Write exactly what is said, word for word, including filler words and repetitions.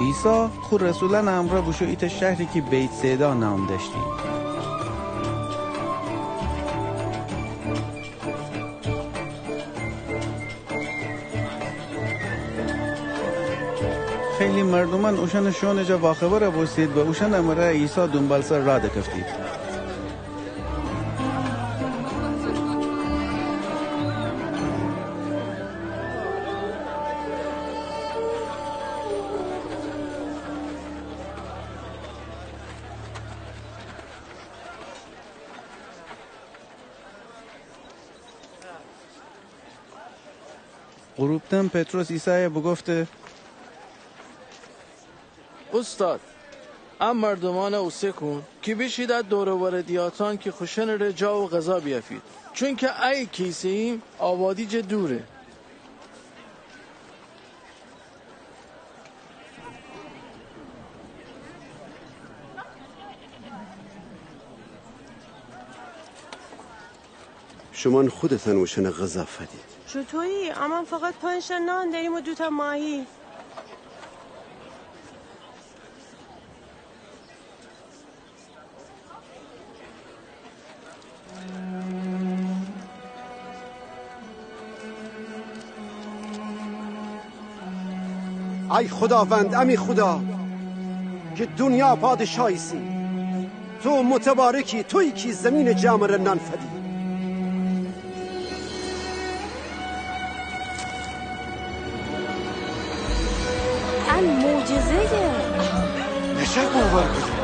عیسی خو رسولأنٚ امرأ بوشو ایتأ شهری کی بیت‌صیدا نام دأشتی. خیلی مردومأن اوشأنٚ شوئونٚ جا واخبر بوستید و اوشأنٚ امرأ عیسی دونبالسر راه دکفتید. غروبتن پطرس عیسایَ بوگفته: اوستاد، ا مردومأنَ اوسه کون کی بیشید ا دور و ور دیهاتأن کی خوشأنٚ ره جا و غذا بیأفید، چونکی ایی کی ایسه‌ییم آبادی جا دوره. شومأن خودتأن اوشأنَ غذا فدید. چوطویی؟ امأن فقط پنج‌تأ نان دأریم و دوتأ ماهی. ای خوداوند، امی خودا کی دونیا پادشا ایسی، تو متبارکی، تویی کی زیمینٚ جا امره نان فدی. ان معجزه‌یه. نشه باور کونی.